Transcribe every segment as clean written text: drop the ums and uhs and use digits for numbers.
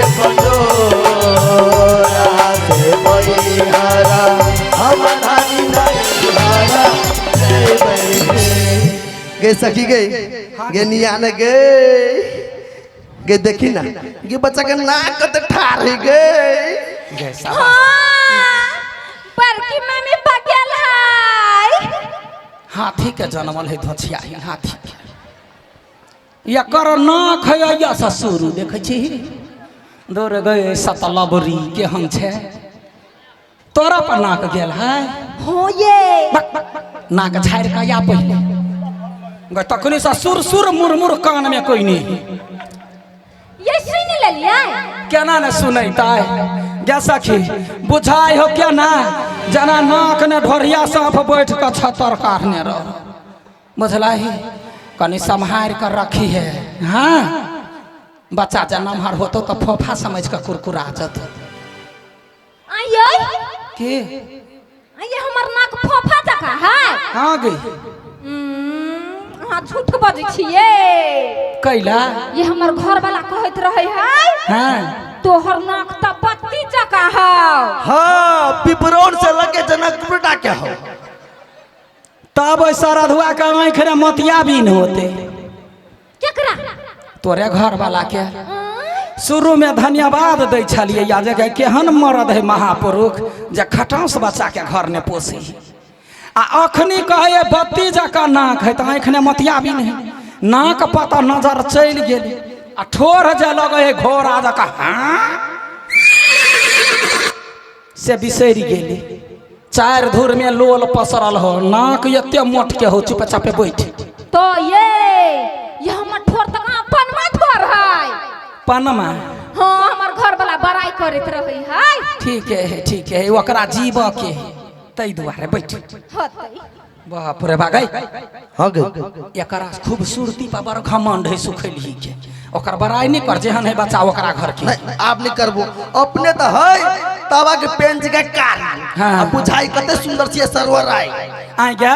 से मैहरा हम धानी नैहरा जयबै गे। गे सखी गे, गे निया ने गे, गे देखी ना गे बच्चा के नाक कते ठार है गे। गे शाबाश। हाँ, बड़की मम्मी पकेल है। हाथी के जनमल है धोछिया ही हाथी के। एकर नाक है या ससुर देखै छी दौड़ गए सतलबरी केहन छै तोरा पर नाक गेल है। हो ये बक, बक, बक, नाक झाड़ि कऽ या पहिले गए तखनी से सुर सुर मुरमुर कान में कोई नहीं। ये सुन लेलियै? केना ने सुनैतै गे सखी, बुझाइ हो केना जेना नाक ने ढोरिया साँप बैठ कऽ छतर काटने रह। बुझलही कनि सम्हारि कऽ रखी है। हाँ बच्चा जे नमहर होतो तऽ फोफा समझ कऽ कुरकुरा जतो। आइयै के आइये हमर नाक फोफा जकाँ है? हाँ गे। अहाँ झूठ बजै छियै। कैला? ये हमर घर वाला कहैत रहे है। हाँ। तोहर नाक तऽ बत्ती जकाँ हौ। हाँ पिपरौन से लगे जनकपुर डाके हो। तब ओहि सरधुआ के आँखि रे मोतिया बिन होते। केकरा? तोरे घर वाला के। शुरू में धन्यवाद दै छलियै या जे केहन मरद है महापुरुष जे खटाँस बच्चा के घर ने पोसी, आ अखनी कहै बत्ती जकाँ नाक है तऽ आँखि ने मोतिया बिन है। नाक पता नजर चलि गेल आ ठोर जे लगै है घोड़ा जकाँ। हाँ से बिसरि गेली। चारि धुर में लोल पसरल हो, नाक एते मोट के हो, चुपचापे बैठ। तो ये हमर ठोर तक पनमा ठोर है। पनमा? हाँ हमर घर वाला बड़ाई करैत रहे है। ठीक है ठीक है, ओकरा जीव के ताहि दुआरे बैठ। होतै। बाप रे बागै। हाँ गे। एकरा खूबसूरती पर बड़ घमंड है सुखैलही के, ओकर बड़ाई नहीं कर, जेहन है बच्चा ओकरा घर के। नहीं आप नहीं करबो अपने तो है तवा के पेंच के कार। हाँ। आ बुझाई कते सुंदर छियै सरवर राय। आइ गे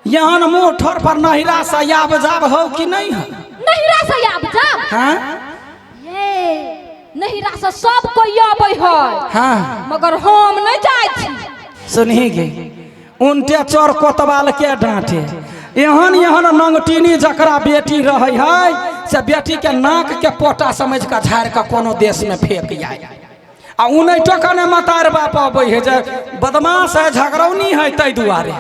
यहन मुँह ठोर पर नहिरा से आब जाब हो कि नहीं हो? नहिरा से आब जाब? हाँ। ये नहिरा से सब कोई आबै है। हाँ। मगर हम नहीं जाइ छी। सुनही गे उनटे चोर कोतवाल के डांटे, एहन एहन नंगटीनी जकरा बेटी रहे है से बेटी के नाक के पोटा समझ के झाड़ के कोनो देश में फेंक आए, आ उनैटो कने मतार बाप अबै है जे बदमाश है झगड़ौनी है ताहि दुआरे।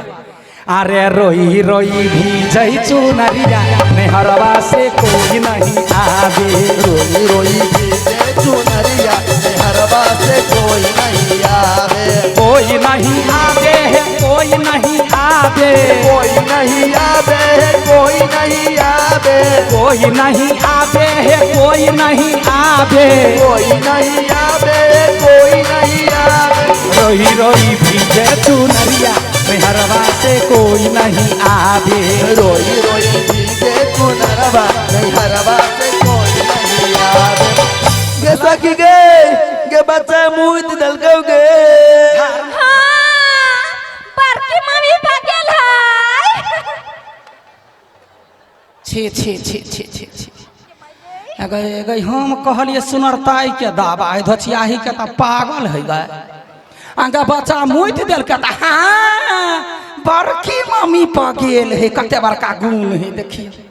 अरे रोई रोई भीजै चुनरिया नेहरवा से कोई नहीं आवे। रोई रोई भीजे चुनरिया हरवा से कोई नहीं आवे। कोई नहीं आवे है कोई नहीं आवे। कोई नहीं आवे है कोई नहीं आवे। कोई नहीं आवे है कोई नहीं आवे। कोई नहीं आवे है कोई नहीं आवे। रोई रोई भीजे चुनरिया मेहरवा से कोई नहीं आवे। रोई रोई भीजे चुनरवा हरवा से कोई नहीं आवे। गे सखी गे, गे बच्चा मुंह दलकौ गे। हाँ बड़की मम्मी पकेल है। छे छे छे छे छे छे गए गए हम कहलिए सुनरताई के दावा है धोचियाही के तऽ पागल है गए। आगा बच्चा मुति देलकै तऽ हाँ बड़की मम्मी पगेल है, कते बड़का गुण है देखिए।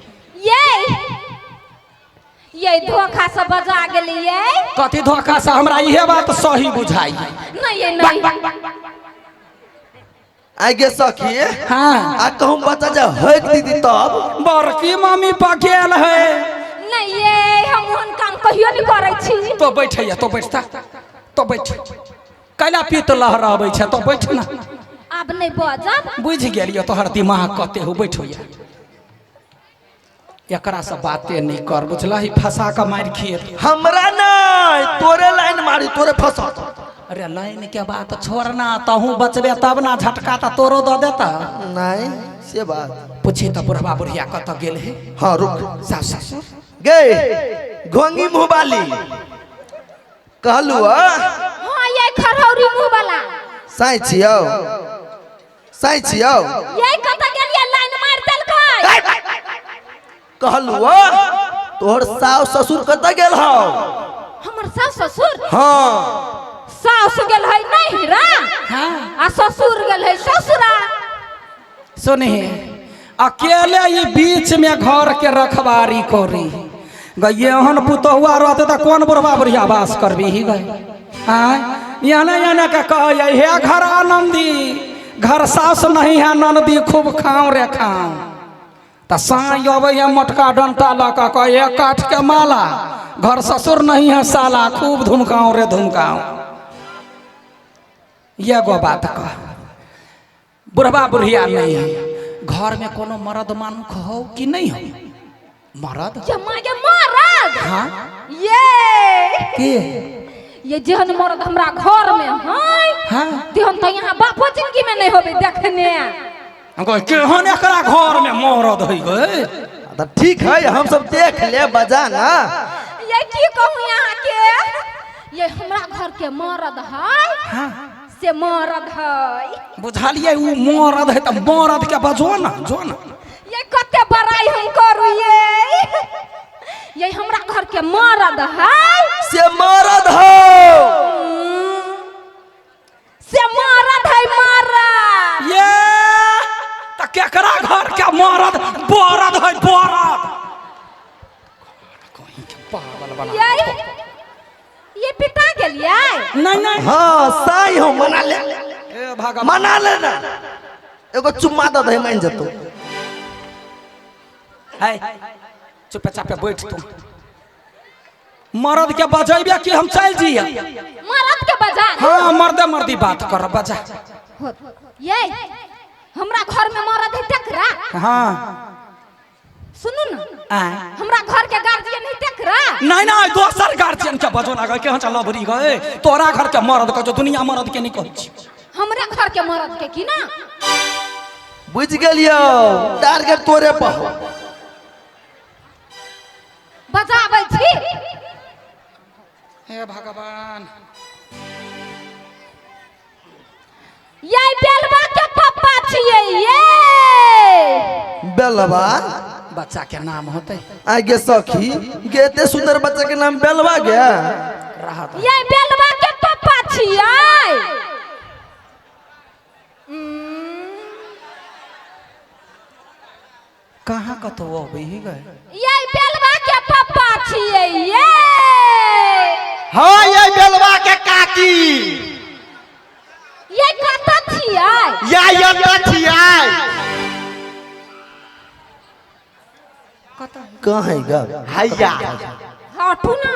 ये धोखा से बजा गेलिए। कथी धोखा से? हमरा इहे बात सही बुझाई। नहीं ये नहीं। आगे सखी। हाँ। आ कहूँ बच्चा जे हक दीदी तब बड़की मम्मी पगेल है। नहीं ये हम ओहन काम कहियो नहीं करै छी। तो बैठैया तो बैठता तो बैठ कैला पीत लहराबै छै तो बैठ ना। आब नहीं बजब। बुझि गेलियो तोहर दिमाग कते हो, बैठो या एकरा से बाते नहीं कर बुझलही, फंसा के मारि खिए। हमरा नहीं तोरे लाइन मारी तोरे फंसा। अरे लाइन के बात छोड़ना, तहू बचबे तब ना, झटका त तोरो दऽ देता। नहीं से बात पूछी त बुढ़वा बुढ़िया कतऽ गेल है। हाँ रुक। सास ससुर गे घोंगी मुँह वाली कहलू हाँ ये खरौरी मुँह वाला। साई छियौ साई छियौ। ये कतऽ गेलिए लाइन मारि देलकै। कहलू तोहर सास ससुर कतऽ गेल हौ? हमर सास ससुर? हाँ। सास गेल है नैहरा। हाँ। आ ससुर गेल है ससुरा। सुनी, अकेले ई बीच में घर के रखवारी करी गई। एहन पुतहुआ रहते तऽ कोन बुढ़वा बुढ़िया वास करबी ही गए? आँय, याने याने के कहे हे घर आनंदी, घर सास नहीं है ननदी, खूब खाऊं रे खाऊं। तऽ साँझ अबै है मोटका डंटा लऽ कऽ, कहे हे काठ के माला, घर ससुर नहीं है साला, खूब धुमकाऊं रे धुमकाऊं। एगो बात कह, बुढ़वा बुढ़िया नहीं है घर में, कोनो मर्द मानुख हो कि नहीं हो मर्द? ये माँ के मरद? हाँ। ये के? ये जेहन मरद हमरा घर में है, हाँ, तेहन तो यहाँ बापो जिंदगी में नहीं होबे देखने। हम कहे केहन एकरा घर में मरद है गए? तो ठीक है, हम सब देख ले, बजा ना। ये की कहूँ यहाँ के, ये हमरा घर के मरद है। हाँ। से मरद है। बुझलिए, उ मरद है तऽ मरद के बजो ना, जो ना। ये कते बड़ाई हम करू। ये हमरा घर के मरद है। से मरद हो। से मरद है, मरद। ये तऽ केकरा घर के मरद बरद है? बरद कहीं के पागल बना। ये पिता गेलियै? नहीं नहीं। हाँ, साई हो, मना ले। ए भगवान। मना ले ना, एगो चुम्मा दे दे, मान जतो। है, चुपे चापे बैठ तू। मरद के बजेबे कि हम चल जिया? मरद के बजा। हाँ, मर्दे मर्दी बात कर, बजा। ये हमरा घर में मरद है तकरा। हाँ। सुनू ना। आ। हमरा घर के गार्जियन है तकरा। नहीं नहीं, दोसर गार्जियन के बजो ना। के चल भरी गए, तोरा घर के मरद कह, दुनिया मरद के नहीं कहै छी। हमरा घर के मरद के की ना? बुझ गेलियो, टारगेट तोरे पर हो। बजाबै छी। हे भगवान। ये बेलवा के पप्पा छियै ये। बेलवा? बच्चा के नाम होते। आगे सखी गे, एते सुंदर बच्चा के नाम बेलवा गया। रहत। ये बेलवा के पप्पा छियै। कहाँ कतो अबै ही गए? ये बेलवा के पप्पा छियै ये। हाँ, ये बेलवा के काकी। ये कतऽ छियै? या यत छियै। कहाँ है गा? हैया। हटू ना,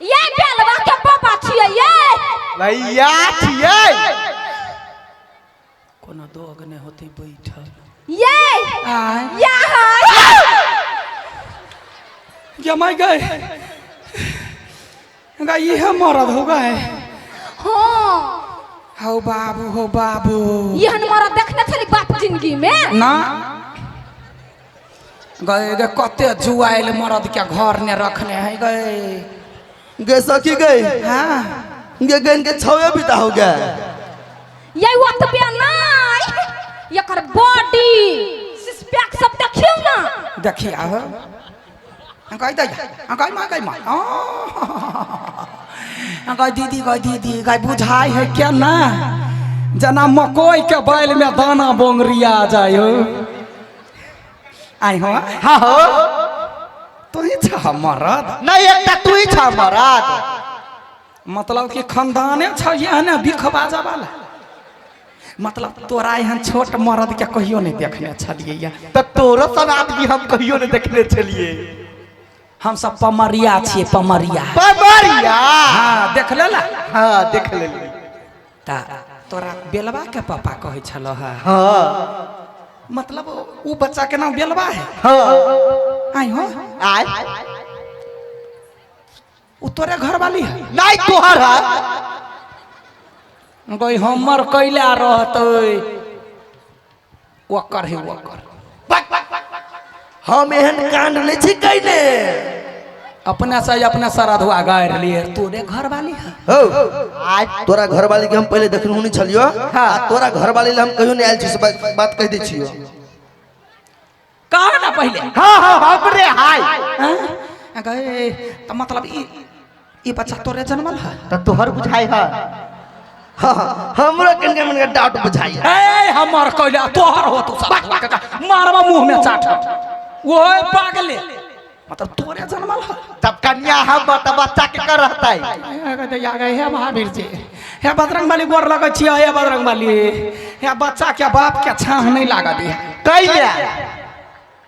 ये बेलवा के पप्पा छियै ये। भैया छियै। कोनो दोग नहि होते बैठल। ये आय। या है। जमाई गए गा, इहे मरद हो गए? हाँ। हौ बाबू, हो बाबू। एहन मरद देखने छली बाप जिंदगी में? ना गए गे, कते जुआइल मरद के घर ने रखने है गए। गे सखी गए। हाँ। गे गन के छवे बिता हो गया। ये ओतबे नहीं, एकर बॉडी सिक्स पैक सब देखियौ ना। देखिए आहो, कह दै, कह माँ, कह माँ, गई दीदी, गई दीदी, गई बुझाई है क्या ना, जना मकई के बैल में दाना बोंगरिया जाय हो। आई हो। हाँ हो। तू ही छह मरद? नहीं, एकटा तू ही छह मरद। मतलब कि खानदाने छ एहने बिख बाजा वाला। मतलब तोरा एहन छोट मरद के कहियो नहीं देखने छलियै या। तऽ तोरो सन आदमी हम कहियो नहीं देखने छलियै। हम सब पमरिया छियै, पमरिया। पमरिया। हाँ, देख लेला? हाँ, देख लेली। ता तोरा बेलवा के पापा कहै छलो है? हाँ। मतलब उ बच्चा के नाम बेलवा है? हाँ। आई हो। आय। उ तोरे घर वाली है? नहीं, तोहर है। गई, हमर कैला रहतै? ओकर है, ओकर। हम एहन कांड नहीं छी कैने। अपने से अपने सराधुआ गारि लिए, तोरे घर वाली है? हो। आय। तोरा घर वाली के हम पहले देखलहुँ नहीं छलियो, आ तोरा घर वाली ले हम कहियो नहीं आयल छी, से बात कह दै छियो। कहा ना पहले। हाँ हाँ, हमरे हाय। हाँ? गए तऽ मतलब ई ई बच्चा तोरे जनमल है? त तोहर बुझाई है। हाँ, हमरो कनका मनका डाउट बुझाई है। ए हमर कैला तोहर हो तू सब मारबा मुंह में चाट ओए पागले, मतलब तोरे जनमल है। तब कन्या हम त बच्चा के कर रहतै? हे महावीर जी, हे बजरंग बली, गोर लगै छियै। हे बजरंग बली, हे बच्चा के बाप के छाह नहीं लागऽ दिहे। कैला?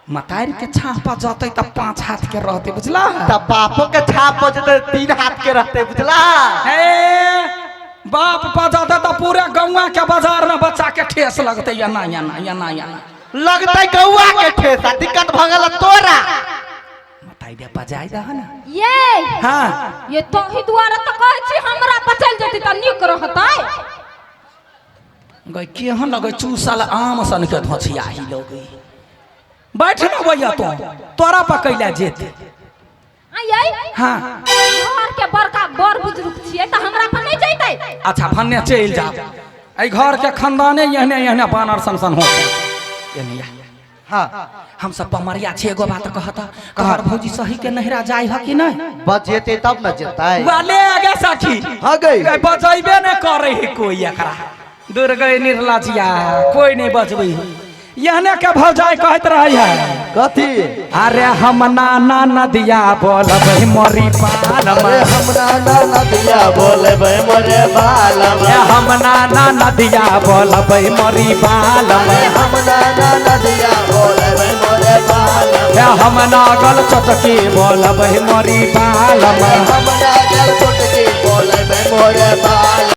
मतारी के छाह पर जतै तऽ 5 हाथ के रहतै, बुझला? त बापो के छाप पर जेतै 3 हाथ के रहतै, बुझला? हे बाप पर जतै तऽ पूरे गौआ के बाजार में बच्चा के ठेस लगतै, एना एना एना एना लगतै गौआ के ठेस आ दिक्कत भऽ गेल तोरा। मताई दे बजाय दह ना। ये हाँ ये तोही दुआरे तऽ कहै छी हमरा बचल जेतै तऽ नीक रहतै। गई केहन लगै चूसल आम सन के धोछियाही लगै। बैठ ना भैया, तो तोरा पकैला जेते। आयै हाँ घर के बड़का बड़ बुजुर्ग छियै तऽ हमरा पर नहीं जैतै। अच्छा भन्ने चलि जा, एहि घर के खानदाने एहने एहने बानर सन सन होते। एने आ। हाँ हम सब पमरिया छे, एगो बात कहता कहर भौजी सही के नहिरा जाय ह कि नहीं? बजेते तब न जेतै। वाले आगे सखी। हाँ गई। गई बजैबे नहीं करे है कोई एकरा। दूर गई निर्लजिया, कोई नहीं बजबै है। एहने के भौजाई कहत रहे है। कथी? अरे हम नाना नदिया बोलबै मोरी पालमा। अरे हम नाना नदिया बोलबै मोरे बालमा। ए हम नाना नदिया बोलबै मोरी पालमा। अरे हम नाना नदिया बोलबै मोरे बालमा। ए हम नागल चटकी बोलबै मोरी पालमा। अरे हम नागल चोटकी बोलबै मोरे बालमा।